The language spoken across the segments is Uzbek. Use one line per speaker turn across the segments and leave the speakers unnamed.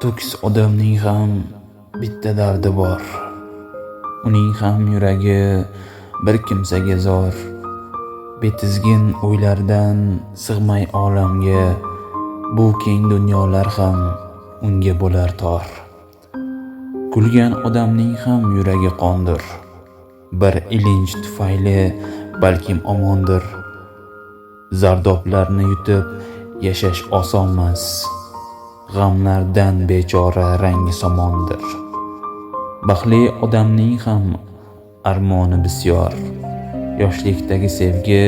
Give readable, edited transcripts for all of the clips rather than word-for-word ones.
To'kis odamning ham bitta dardi bor. Uning ham yuragi bir kimsaga zor. Betizgin o'ylardan sig'may olamga, bu keng dunyolar ham unga bo'lar tor. Kulgan odamning ham yuragi qondir. Bir ilinj tufayli balkim omondir. Zardoblarni yutib yashash osonmas. G'amlardan bechora rangi somondir. Baxtli odamning ham armoni bisyor. Yoshlikdagi sevgi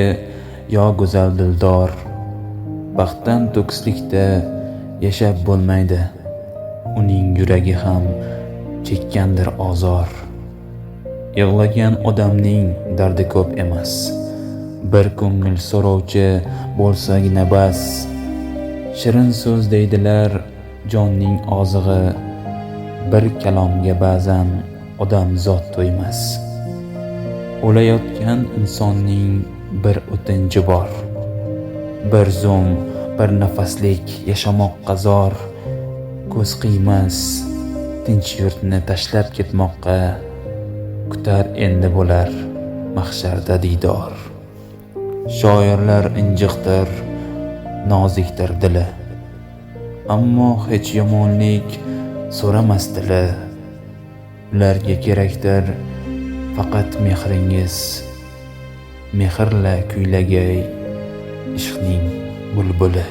yo go'zal dildor. Baxtdan to'kislikda yashab bo'lmaydi. Uning yuragi ham chekkandir ozor. Yig'lagan odamning dardi ko'p emas. Bir ko'ngil so'rovchi bo'lsagina bas. Shirin so'z deydilar jonning ozig'i. Bir kalomga ba'zan odamzod to'ymas. O'layotgan insonning bir o'tinchi bor. Bir zum, bir nafaslik yashamoqqa zor. Ko'z qiymas tinch yurtni tashlab ketmoqqa. Kutar endi bo'lar mahsharda diydor. Shoirlar injiqdir, nozikdir dili. Ammo hech yomonlik so'ramas dili. Ularga kerakdir faqat mehringiz. Mehrla kuylagay ishqning bulbuli.